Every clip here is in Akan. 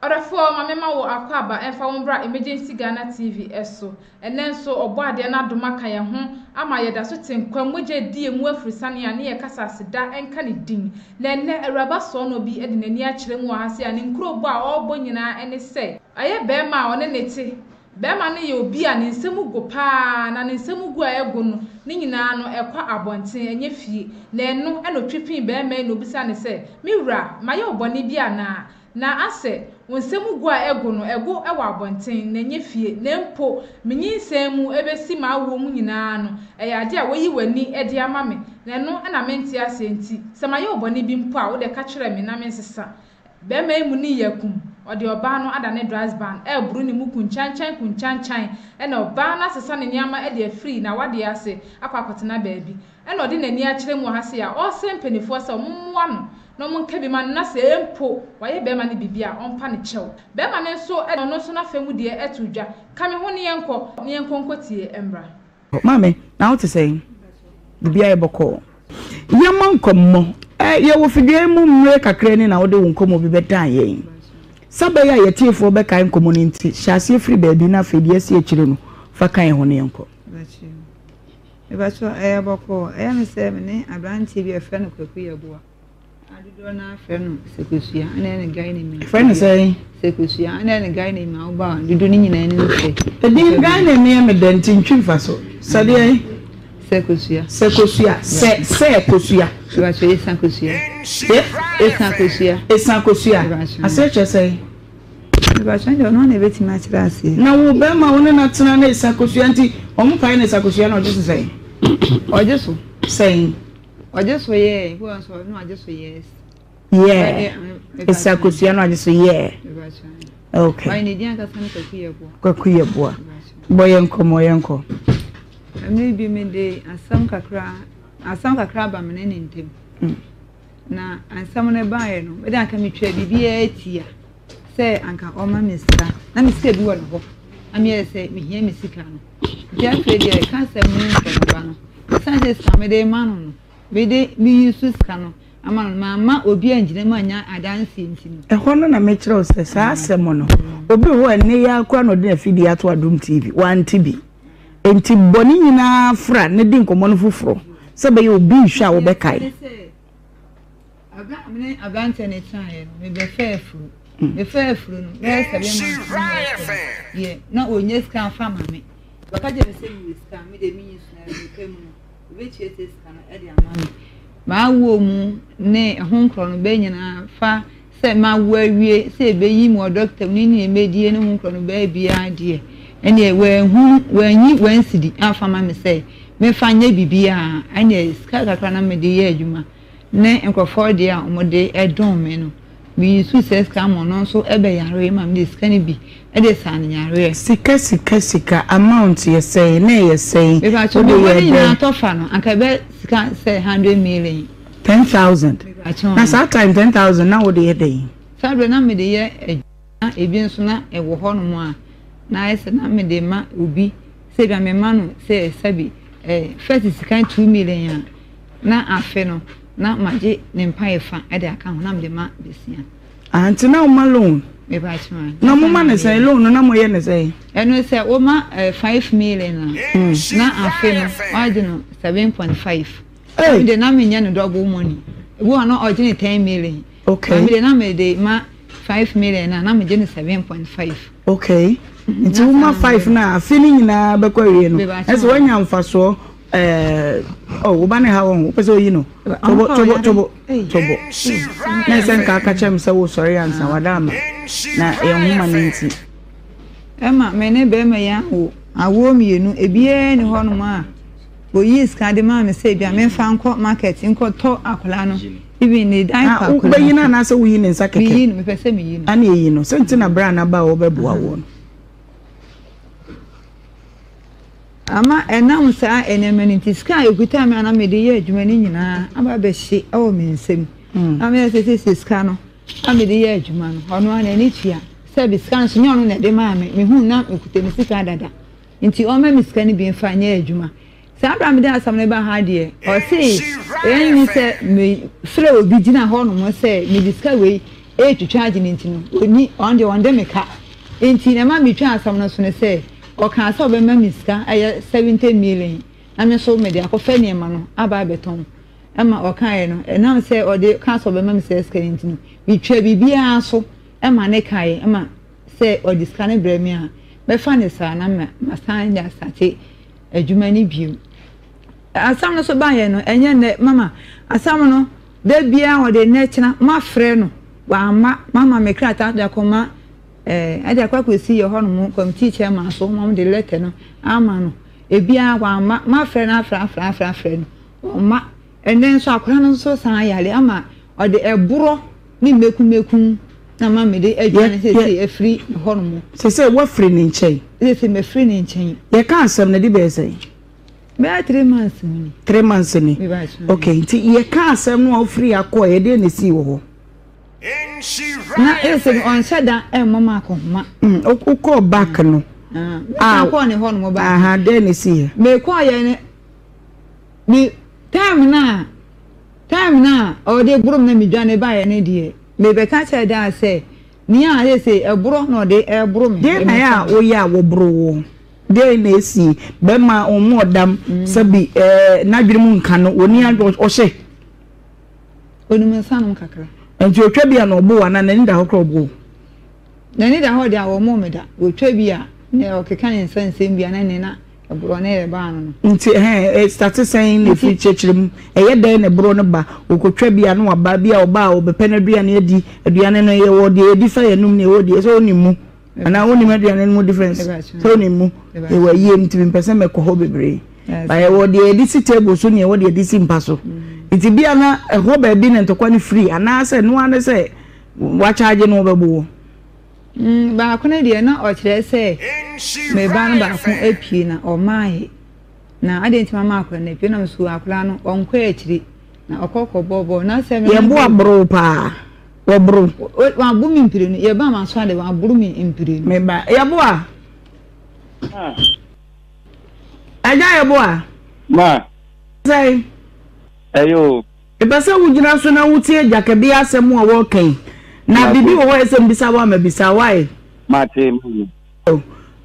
Ɔdɔfoɔ ma memma wo akwaaba ɛmfa wo mbra Emergency Ghana TV so. Ɛnnɛ nso Ɔbɔadeɛ no adom aka yɛn ho ama yɛda so te nkwa mu, mogya redi yɛn mu afurusane a ne yɛkasa aseda nka ne din. Na ɛnnɛ Awuraba Sɔɔnɔ bi de n'ani akyerɛ mu wɔ ha sei a ne nkurobɔ a ɔrebɔ nyinaa ne sɛ, ɛyɛ barima a ɔne ne te, barima no yɛ obi a ne nsa mu go paa na ne nsa mu go a ɛgo no ne nyinaa no ɛkɔ abɔnten ɛnyɛ fie. Na ɛno na ɔtwe pii barima yi na ɔbisa no sɛ, me wura, mayɛ wo bɔne bi anaa? Na asɛ, wo nsa mu gu a ɛgo no, ɛgo wɔ abɔnten, na ɛnyɛ fie, na mpo me nyinsɛn mu ɛbɛsi m'awoɔ mu nyinaa no, ɛyɛ adeɛ a woayi w'ani de ama me, na ɛno na mente aseɛ nti, sɛ mayɛ wo bɔne bi mpo a, wo deɛ ka kyerɛ me na mensesa. Barima yi mu ne yɛ kum, ɔde ɔbaa no adane drasban, ɛreboro ne mu kunkyankyan kunkyankyan, ɛna ɔbaa no asesa ne nneɛma de afiri n'awadeɛ ase akɔ akɔtena baabi. Ɛna ɔde n'ani akyerɛ mu wɔ ha sei a, ɔresrɛ mpaninfoɔ sɛ wɔmmoa no na wɔnka bi ma no na sɛ mpo wayɛ barima no biribi a, ɔmpa no kyɛw. Barima no nso de ɔno nso n'afa mu deɛ to dwa. Ka me ho na yɛnkɔ, na yɛnkɔ nkɔtie mmra. Maame, na wo te sɛn? Biribiara yɛ bɔkɔɔ. Yɛmmɔ nkɔmmɔ. Ɛ, yɛwɔ fidua yi mu mmerɛ kakra ni na wode wo nkɔmmɔ bi bɛdan yɛn. Sɛ ɛbɛyɛ a yɛtiefoɔ bɛkae nkɔmmɔ no nti, hyɛ aseɛ firi baabi na afei deɛ asi akyire no, fa ka yɛn ho na yɛnkɔ. Mepakyɛw, ɛyɛ bɔkɔɔ. Ɛyɛ me sɛ me ne aberanteɛ bi a yɛfrɛ no Kwaku Yeboah, a dodoɔ no ara frɛ no Sekosua, ɛna ɛyɛ ne guy name a. Frɛ no sɛn? Sekosua, ɛna ɛyɛ ne guy name a woba a dodoɔ no nyinaa nim sɛ. Edin guy name yɛ me dɛ nti ntwi mfa so. Sɛdeɛn? Sekosua. Sekosua, sɛ sɛ kosua. Mepakyɛw, Esa Kosua. Ye? Esa Kosua. Esa Kosua. Aseɛ kyerɛ sɛn? Mepakyɛ deɛ ɔno na ɛbɛtumi akyerɛ aseɛ. Na wo bɛrima wo ne no atena na ɛsa kosua nti wɔn pae na ɛsa kosua na ɔgye so sɛn? Ɔgye so. Sɛn? Ɔgye so yɛɛ ebi wɔ nso ɔno ɔgye so yes. Yɛɛ ɛsa kosua na ɔgye so yɛɛ. Okay. Ɔyɛ ne din ankasa ne Kwaku Yeboah. Kwaku Yeboah. Bɔ yɛn nkɔmɔ yɛn kɔ. Mmere bi me de asɛm kakra asɛm kakra ba me ne ne ntam. Mm. Na asɛm no baeɛ no, mede anka metwaa biribiara tia sɛ anka ɔma me sika. Na me sika bi wɔ ne hɔ. Na meyɛɛ sɛ mehia me sika no. Nti afei deɛ ɛka asɛm no nkɔnɔba no, ɛsiane sɛ sika mede ma no no, mede meyi so sika no ama no, mamma obi angyina mu anya adanseɛ nti no. Ɛhɔ no na mekyerɛ wo sɛ saa asɛm no, obi wɔ hɔ a ɛnnɛ yi ara koraa na ɔde n'afidie ato Adom TV, wante bi. Enti bɔ ne nyinaa fra na di nkɔmmɔ no foforɔ sɛ ɛbɛyɛ obi rehwɛ a wobɛkae. Bere a me ne aberanteɛ no tenaeɛ no, mebɛfaa afuru. Mefaa afuru no, bɛyɛ 7 months na ɛrekɔ no, deɛ na ɔnnya sika mfa ma me. Ɔka kyerɛɛ me sɛ mewɔ sika, me deɛ menni sika, mepɛ mu no, ɔbɛtua saa sika no de ama me. M'awoɔ mu ne ɛho nkorɔ no bɛ nyinaa fa sɛ mawo awie sɛ ɛbɛyi me wɔ dɔkta mu ne nea mɛdie ne ho nkorɔ no bɛɛ biara deɛ, ɛnneɛ wanhunu, wanyi one cedi amfa ma me sɛ memfa nyɛ biribiara, ɛnneɛ sika kakra na mede yɛ adwuma ne nkurɔfoɔ deɛ a wɔde dom me no, me use saa sika ma ɔno nso bɛyaree ma mede sika no bi de saa no yareɛ. Sika sika sika amount yɛ sɛn na ɛyɛ sɛn Mepakyɛw wode mebɔ yɛɛ ne nyinaa dɛn? tɔ fa no anka ɛbɛ sika sɛ 100 million. 10,000 Mepakyɛw na saa time 10,000 na wode yɛ dɛn? Saa berɛ na mede yɛ adwuma na ebi nso na ɛwɔ hɔ nom a na ayɛ sɛ na mede ma obi sɛ ebia mema no sɛ sɛbi eh, first sika 2 million a na afe no na magye ne mpaeɛ fa de aka ho na mede ma besia. Ah, nti na woma loan? Mepakyɛw. Na moma ne sɛn? Loan no na moyɛ ne sɛn? Ɛno sɛ woma eh, 5 million a na afe no wagye no 7.5. Hey. Na mede na menyɛ no double money. Ebi wɔ hɔ na ɔgye ne 10 million. Okay. Na mede na mede ma 5 million a na megye no 7.5. Okay. Nti woma five na afe no nyinaa bɛkɔ awie no. Ɛsɛ woanya mfasoɔ ɛɛ oh wo ba ne ha wɔn wopɛ sɛ oyi no. Tobo tobo tobo tobo. Na ɛsɛ nka aka kyerɛ me sɛ wosɔre ansa wada ama na yɛn nhoma no nti. Ɛma me ne bɛrima yi awo awoɔ mmienu ebiara ni hɔnom a oyii sika de maa me sɛ ebia memfa nkɔ market nkɔtɔ akwadaa no even ne diaper koraa. Wobɛyi no anaasɛ woyi ne nsa kɛkɛ? Meyi no, mepɛ sɛ meyi no. Ɛna eyi no, sɛ nti na berɛ a n'aba a wɔbɛboa woɔ no. Ama ɛnam saa nneɛma no nti, sika a ɛkuta me a na mede yɛ adwuma no nyinaa aba abɛhye wɔ me nsam. Na meyɛ sɛ sɛsɛ sika no a mede yɛ adwuma no, ɔno ara n'ani tua. Sɛbi sika no nso nyɛ ɔno na ɛde maa me, mehu na mekuta me sika dada. Nti ɔmma me sika no bi mfa nyɛ adwuma. Saa berɛ a mede asɛm no ba ha deɛ, ɔse ɛnni sɛ mefrɛ obi gyina hɔnom sɛ mede sika wei retwitwa agye no nti no, ɔnni, ɔno deɛ ɔnde me ka. Nti na ɛma metwaa asɛm no so ne sɛ, ɔkaa sɛ ɔbɛma me sika ɛyɛ 70 million na me nso mede akɔfa nneɛma no aba abɛtɔn. Ɛma ɔkaeɛ no, ɛnam sɛ ɔde kaa sɛ ɔbɛma me saa sika no nti no, metwaa biribiara so ma ne kaeɛ ma sɛ ɔde sika no brɛ me a, mɛfa no saa na masan de asate adwuma no bio. Asɛm no so baeɛ no, ɛnyɛ nnɛ, mama asɛm no, da biara ɔde nnɛ kyena, mafrɛ no, wamma, mama me krataa de akɔma ɛɛ, eh, de akɔ akɔsi yɛ hɔnom committee chairman so, wɔn de lɛtɛ no ama no, ebiara wamma, mafrɛ no afrɛ afrɛ afrɛ afrɛ no, wamma. Ɛnnɛ nso akwadaa no nso san yare ama ɔde ɛborɔ ne mmekummekum na ama mede adwane seesei afiri hɔnom. Seesei woafiri ne nkyɛn? Seesei mafiri ne nkyɛn. Yɛka asɛm no, ɛde bɛyɛ sɛn? Bɛyɛ 3 months mu ni. 3 months ni. Okay, nti yɛka asɛm no a wofiri akɔ yɛ deɛ na esii wɔ hɔ? Na ɛsɛ no ɔnhyɛ da ɛmmɔ ma akɔhoma. Wokɔɔ back no. Ah, mekɔɔ ne hɔ nom back. Aha, dɛn na esii yɛ? Mekɔɔ yɛ ne me time na time na ɔde boro me na medwane baeɛ no deɛ mebɛka kyerɛ daa sɛ nea a sɛ ɛborɔ na ɔde ɛboro me. Deɛ na yɛ a woyɛ a wɔboro wo? Deɛ na esi bɛrima ɔmo ɔdam sɛbi ɛɛ n'adwene mu nka no wɔni adwene ɔhyɛ. Onim nsa nom kakra. Nti otwa bi a na ɔbo anaa n'ani da hɔ koraa ɔbo? N'ani da hɔ deɛ a wɔmmɔ me da. Otwa bi a na ɔkeka ne nsa nsɛm bi a na ne na ɛborɔ ne yɛ baa no no. Nti ɛhɛn ɛ starte sɛn na efiri kyerɛkyerɛ mu? Ɛyɛ dɛn na ɛborɔ no ba? Okotwa bi a na waba, bi a ɔba a ɔbɛpɛ n'aduane adi, aduane no yɛwɔ deɛ yɛdi fa yɛn anum ne yɛwɔ deɛ sɛ onim mu anaa wonim aduane no mu difference sɛ wonim mu yɛwɔ ayie nti mempɛ sɛ mɛkɔ hɔ bebree ba yɛwɔ deɛ yɛde si table so ne yɛwɔ deɛ yɛde si mpa so nti bia na ɛhɔ baabi na ntɔkwa no firi anaasɛ noa ne sɛ wakyagye no wɔbɛbo wɔ. Baako no deɛ na ɔkyerɛ sɛ me ba no baako apue na ɔmaae na adeɛ nti mama akwadaa no apue na nso akwadaa no ɔnkɔ akyiri na ɔkɔ kɔbɔ bɔɔl na sɛ yɛbo aboro paa. Wɔboro. Wabo me mprenu. Yɛba m'aso ade, waboro me mprenu. Me ba, yɛboa. Agya yɛboa. Ma. Sɛn. Ɛyɛ o. Mepɛ sɛ wogyina so na wotie Gyakabi asɛm a wɔreka yi. Na biribi wɔ hɔ a ɛsɛ mbisa wo a mabisa wo ae. Mate, maame.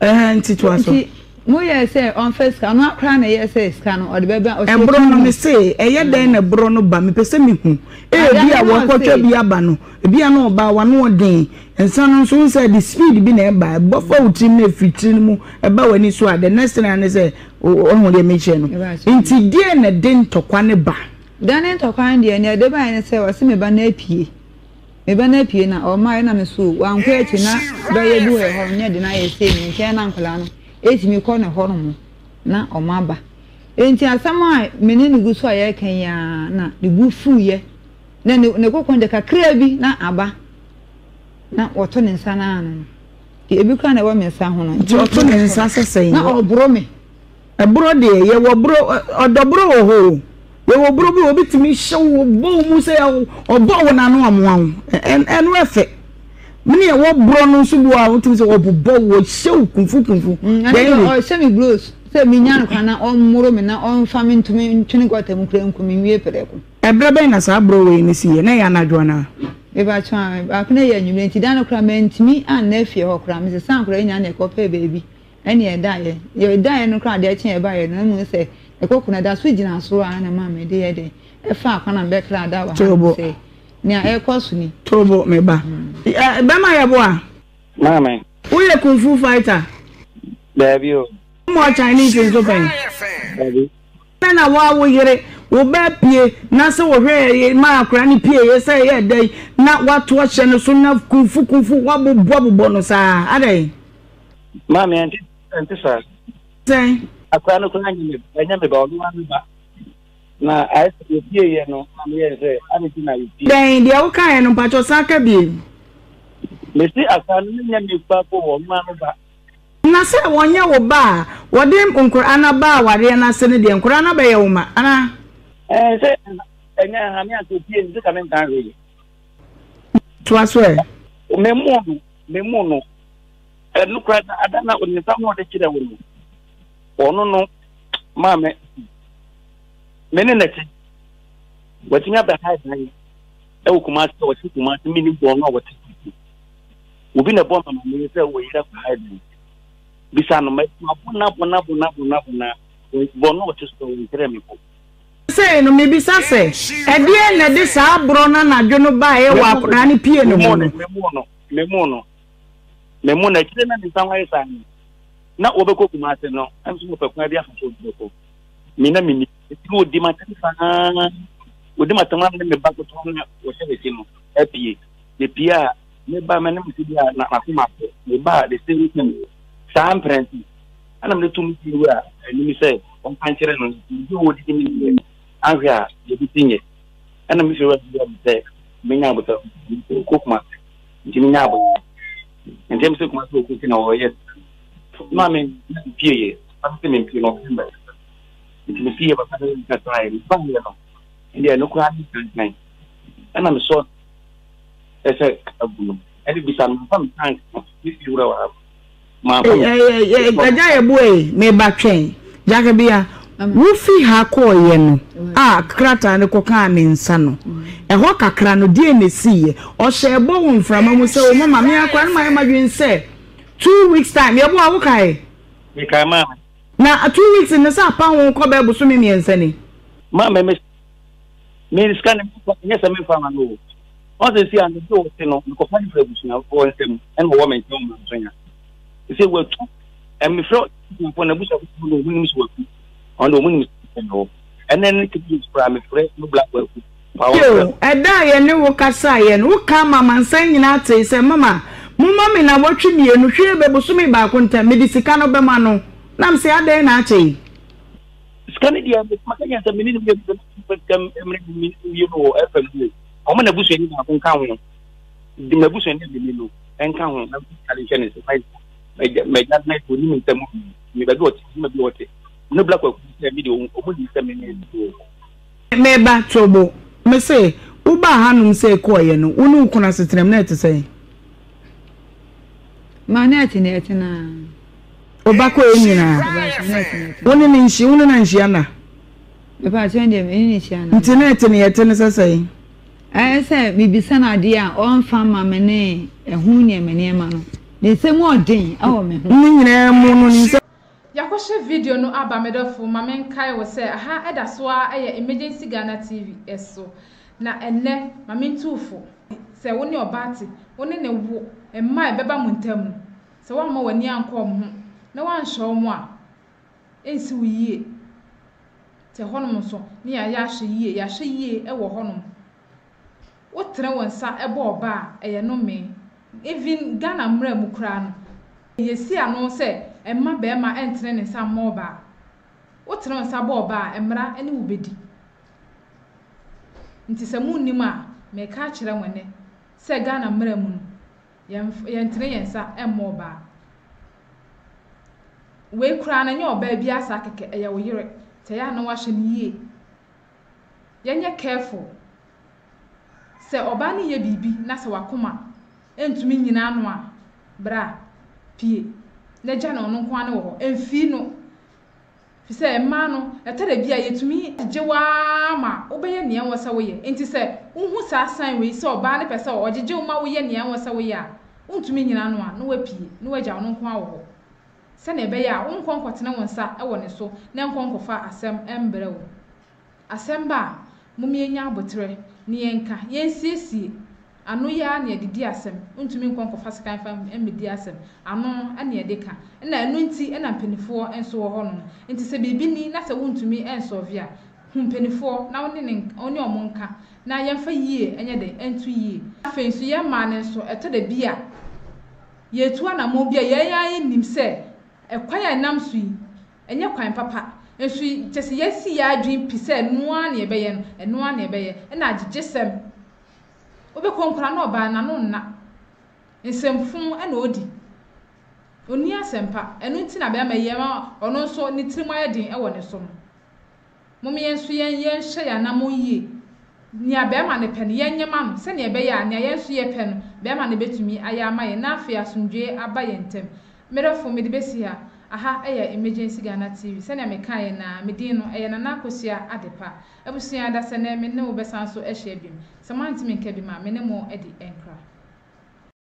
Ɛhɛn nti toa so. Nti mo yɛɛ sɛ ɔnfa sika ɔno akora na ɛyɛ sɛ sika no ɔde bɛba ɔsɛ Ɛborɔ no me se ɛyɛ dɛn na ɛborɔ no ba mepɛ sɛ me hu ebi a wɔkɔtwa bi aba no ebi a na ɔbaa wano ɔden nsa no nso wohu sɛ ɛde speed bi na ɛba ɛbɔ fa wo tirim na ɛfiri tiri no mu ɛba w'ani so a the next thing ne sɛ wahu deɛ mekyerɛ no nti deɛn na ɛde ntɔkwa no ba. Deɛ ne ntɔkwa no deɛ nea ɛde baeɛ ne sɛ ɔse me ba no apue. Me ba no apue na ɔmmaeɛ na me so wankɔ akyi na bɛyɛ bi wɔ hɔ no nyɛ de no ayɛ sei no nkyɛn na nkwadaa no ɛtumi kɔ ne hɔ nom na ɔmo aba. Enti asɛm a me ne no gu so a yɛreka yi ara na ne bo fuiɛ na ne ne koko no de kakraa bi na aba na wɔto ne nsa no ano no. Ebi koraa na ɛwɔ me nsa ho no. Nti ɔto ne nsa sɛ sɛn? Na ɔboro me. Ɛborɔ deɛ, yɛwɔ borɔ, ɔdɔborɔ wɔ hɔ o. Yɛwɔ borɔ bi wɔ obi tumi hyɛ wo, bɔ wo mu sɛ ɔbɔ wo n'ano amoa wo. Ɛno ɛfɛ. Mene yɛwɔ borɔ no nso bi wɔ a wotumi sɛ ɔbobɔ wo, ɔhyɛ wo kumfu kumfu. Ɛno deɛ ɔhyɛ me blows sɛ menya no koraa na ɔmmoro me na ɔmfa me nto me ntwene gɔta mu koraa nku me nwie prɛko. Ɛberɛ bɛn na saa borɔ wei no siiɛ? Na ɛyɛ anadwo anaa? Mepakyɛw a, baako no yɛ anwummerɛ nti da no koraa mantumi anna fie hɔ koraa. Mesesaa nkwadaa yi nyinaa na yɛkɔpɛɛ baabi. Ɛne ɛdaeɛ. Yɛdaeɛ no koraa adeɛ kye ɛbaeɛ no na mehu sɛ ne koko no ɛda so gyina soro ara na maame de yɛ dɛn ɛfaa kwan a mebɛkra da wɔ ha no sɛ nea ɛrekɔ so ni. Tobo me ba. Bɛma yɛ boa. Maame. Woyɛ kung fu fighter? Daabi o. Wommoa Chinese nso pɛn? Daabi. Dɛn na wo a wo yere, wo ba apue, na sɛ wɔhwɛ ma akwadaa no pue yɛ sɛ ɛyɛ dɛn na woato ahyɛ no so na kung fu kung fu woabobɔbobɔ no saa? Adɛn? Maame, ɛnte ɛnte saa. Sɛn? Akwadaa no koraa nyɛ me ɛnyɛ me ba, ɔno ara me ba. Na ayɛ sɛ yɛpie yɛ no, na meyɛ sɛ ade nti na yɛpie. Dɛn, deɛ wokaeɛ no mpakyɛ san ka bio. Mesi akwadaa no nyɛ me ba po, ɔno ara me ba. Na sɛ wɔnyɛ wo ba a, wɔde nkoraa no aba awareɛ no ase no deɛ, nkoraa no abɛyɛ wo ma, anaa? Ɛɛ, sɛ ɛnyɛ ha me anka opie no, sɛ ka menka hwee. Toa so ɛ. Memu no, memu no. Ɛno koraa na ada na ne nsa ho ɔde kyerɛ wo no, ɔno no maame me ne n'akyi watumi abɛha dan. Ɛwɔ Kumasi a wɔte Kumasi menim bɔn no a wɔte so. Obi na ɛbɔ me amaneɛ sɛ wɔyere akɔ ha dan. Bisa no, mabona bona bona bona bona bɔn no a wɔte so wɔnkyerɛ me kɔ. Sei no, mebisa sɛ, ɛdeɛn na ɛde saa borɔ no anadwo no baeɛ wɔ akwadaa no pie no ho no? Memu no, memu no, memu no. Akyire na ne nsa ho ayɛ saa no, na wɔbɛkɔ Kumasi no, ɛm sɛ wɔpɛ kwan bi afa so wɔbɛkɔ. Me na menni. Nti wɔdi m'atɛm saa, wɔdi m'atɛm a ne me ba ketewa no a wɔhyɛ n'akyi no apue. Mepue a, me ba me ne me bi a na n'akoma atɔ. Me ba the same thing. Saa mprɛnse. Ɛna mede to me fie wura anim sɛ ɔnka nkyerɛ no nti wɔdidi me deɛ anhwɛ a yɛbɛsi nyɛ. Ɛna me fie wura bi me sɛ menya abotare kɔ kuma nti menya abotare. Nti ɛm sɛ kuma sɛ ɔkɔ nti na ɔyɛ. Maame na mepie yɛ. Ɔsɛ mempie no ɔpɛ mbɛ. Nti me fie papa no nkasaeɛ, mebaeɛ no, ɛndeɛ ɛno koraa ne kankan. Ɛna mesɔ ɛsɛ agu no, ɛne bisa no, mamfa me tank no, me fie wura wɔ ha. Mamfa me. Agya yɛ boa yi, meba twɛn. Jakabia, wofi ha kɔɔyɛ no a krataa no kɔkaa ne nsa no, ɛhɔ kakra no, deɛn na ɛsiiɛ? Ɔhyɛɛ bɔ wɔ mframa mu sɛ, wo mama, me ara koraa no mayɛ m'adwene sɛ two weeks time, yɛboa, wokae? Mekae maame. Na two weeks no sɛ apa ho kɔ bɛyɛ bosome mmiɛnsa ni. Ma me me me sika no mefa nyɛ sɛ memfa ma no o. Ɔn sɛ si a me de ɔte no mekɔfa no firi abusuafoɔ nsam ɛna ɔwɔ me nkyɛn ɔma nso nya. Sɛ watu mefrɛ abusuafoɔ na abusuafoɔ no ɔmo nim sɛ watu ɔno ɔmo nim sɛ ɛwɔ ɛnɛ ne three days koraa mefrɛ no black waku. Bio, ɛda a yɛne wo kasaeɛ no, wokaa ma amansan nyinaa tee sɛ, 'Mama, momma me nnawɔtwe mmienu, hwee bɛ bosome baako ntam, mede sika no bɛma no. Na mese, 'Adɛn na akyɛ yi? Sika no deɛ, maka kyerɛ no sɛ me ne no mmienu deɛ, mɛtumi sika mmerɛ me ne no wɔ FM mu o. Ɔma n'abusuani baako nka ho. De m'abusuani a me ne no nka ho na mfa sika no nhyɛ ne nsa. M'agya, m'agya, m'agya, ɔnim nsɛm mu. Me baabi ɔte, ɔnim baabi ɔte. Ɔne Black Kwaku sɛ me deɛ, ɔmo nim sɛ me ne no wɔ hɔ. Me ba, to bo. Mese, wobaa hanom sei kɔeɛ no, wo ne wo kunu asetenam na ɛte sɛn? Ma na ɛte nea ɛte no ara. Wo ba kɔeɛ nyinaa, wo ne no nhyia, wo ne no anhyia nna? Mepa kyɛw deɛ, me ne no nhyia nna. Nti na ɛte nea ɛte no sɛ sɛn? Ɛyɛ sɛ mebisa no adeɛ a, ɔmfa mma me ne ɛho nneɛma nneɛma no. Ne nsam ɔden wɔ me ho. Ne nyinaa mu no, ne nsam. Yɛakɔhyɛ video no aba me dɔfo ma menkae wo sɛ aha da so ara yɛ Emergency Ghana TV so. Na ɛnnɛ ma mentu wo fo sɛ wo ne ɔbaa te, wo ne no wo, mma a ɛbɛba mo ntam no, sɛ woamma w'ani ankɔ wɔn ho na woanhyɛ wɔn a, ɛnsi wo yie. Nti ɛhɔnom nso ne yɛayɛ ahwɛ yie, yɛahwɛ yie wɔ hɔnom. Wotene wo nsa bɔ ɔbaa a, ɛyɛ nomee. Even Ghana mmra mu koraa no, yɛsi ano sɛ mma barima ntene ne nsa mmɔ ɔbaa. Wotene wo nsa bɔ ɔbaa a, mmara ne wo bɛdi. Nti sɛ monnim a, meka akyerɛ mo ɛnnɛ sɛ Ghana mmra mu no, yɛntene yɛn nsa mmɔ ɔbaa. Wei koraa no, ɛnyɛ ɔbaa biara saa kɛkɛ, ɛyɛ wo yere. Nti ɛyɛ a na woahwɛ no yie. Yɛnyɛ careful. Sɛ ɔbaa no yɛ biribi na sɛ w'akoma ntumi nnyina ano a, bra, pue na gya no ɔno nko ara ne wɔ hɔ. Mfii no. Firi sɛ mmaa no, ɛtɔ da bi a yɛtumi gyegye wo ara ma wobɛyɛ nea ɛwɔ sɛ woyɛ. Nti sɛ wohu saa sign wei sɛ ɔbaa no pɛ sɛ ɔgyegye wo ma woyɛ nea ɛwɔ sɛ woyɛ a, wontumi nnyina ano a, na woapue na woagya ɔno nko ara wɔ hɔ. Sɛnea ɛbɛyɛ a wonkɔ nkɔtene wo nsa wɔ ne so na ɛnkɔ nkɔfa asɛm mbrɛ wo. Asɛm ba a, mom yɛnya aboterɛ ne yɛnka, yɛnsiesie, ano yi ara na yɛde di asɛm, wontumi nkɔ nkɔfa sekan mfa mmɛdi asɛm, ano na yɛde ka, ɛna ɛno nti na mpanifoɔ nso wɔ hɔ nom, nti sɛ biribi ni na sɛ wontumi nsɔlve a, hu mpanifoɔ na wo ne ne wo ne wɔn nka na yɛmfa yie nyɛ dɛn nto yie. Afei nso yɛn mmaa no nso ɛtɔ da bi a, yɛretu anammɔn bi a yɛn ara yɛnim sɛ ɛkwan a ɛnam so yi, Ɛnyɛ kwan papa. Nso kyerɛ sɛ yɛasi yɛn adwene pi sɛ ɛno ara na yɛbɛyɛ no, ɛno ara na yɛbɛyɛ. Ɛna agyegyesɛm. Wobɛkɔ nkora na ɔbaa n'ano nna. Nsɛmfo na ɔdi. Ɔnni asɛmpa. Ɛno nti na bɛrima yi ɛma ɔno nso ne tirim ayɛ den wɔ ne so no. Mom yɛn nso yɛn yɛnhyɛ yɛn anammɔn yie. Nea bɛrima no pɛ no, yɛnyɛ ma no sɛnea ɛbɛyɛ a nea yɛn nso yɛpɛ no, bɛrima no bɛtumi ayɛ ama yɛn na afei asomdwoeɛ aba yɛn ntam. Me dɔfo, mede bɛsi ha. Aha yɛ Emergency Ghana TV. Sɛnea mekaeɛ no ara, me din no, ɛyɛ Nana Akosua Adepa. Abusua, dasɛ me ne wo bɛsan so ahyia biom. Sɛ moantumi nka bi ma, me ne mo adi nkra.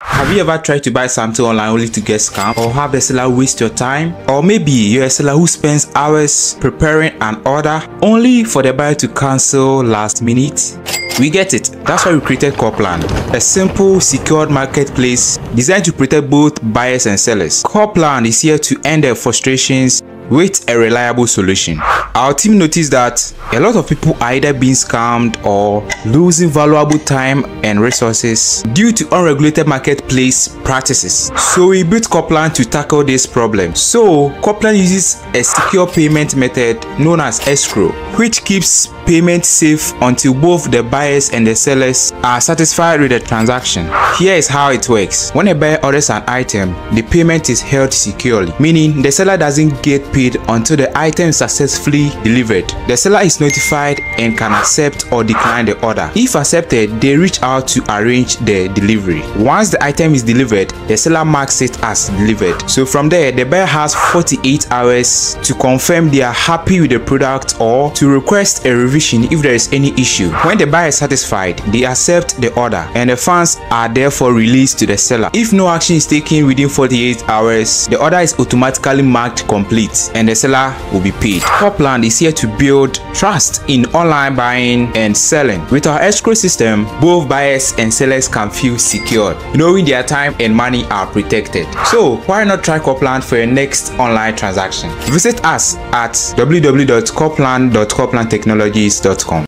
Have you ever tried to buy something online only to get scammed or have the seller waste your time? Or maybe you're a seller who spends hours preparing an order only for the buyer to cancel last minute? We get it. That's why we created Corplan, a simple, secured marketplace designed to protect both buyers and sellers. Corplan is here to end their frustrations with a reliable solution. Our team noticed that a lot of people are either being scammed or losing valuable time and resources due to unregulated marketplace practices. So we built Coplan to tackle this problem. So Coplan uses a secure payment method known as escrow, which keeps payment safe until both the buyers and the sellers are satisfied with the transaction. Here is how it works. When a buyer orders an item, the payment is held securely, meaning the seller doesn't get paid until the item is successfully delivered. The seller is notified and can accept or decline the order. If accepted, they reach out to arrange the delivery. Once the item is delivered, the seller marks it as delivered. So from there, the buyer has 48 hours to confirm they are happy with the product or to request a revision if there is any issue. When the buyer is satisfied, they accept the order and the funds are therefore released to the seller. If no action is taken within 48 hours, the order is automatically marked complete and the seller will be paid. Copland is here to build trust in online buying and selling. With our escrow system, both buyers and sellers can feel secured, knowing their time and money are protected. So why not try Copland for your next online transaction? Visit us at www.copland.coplandtechnologies.com.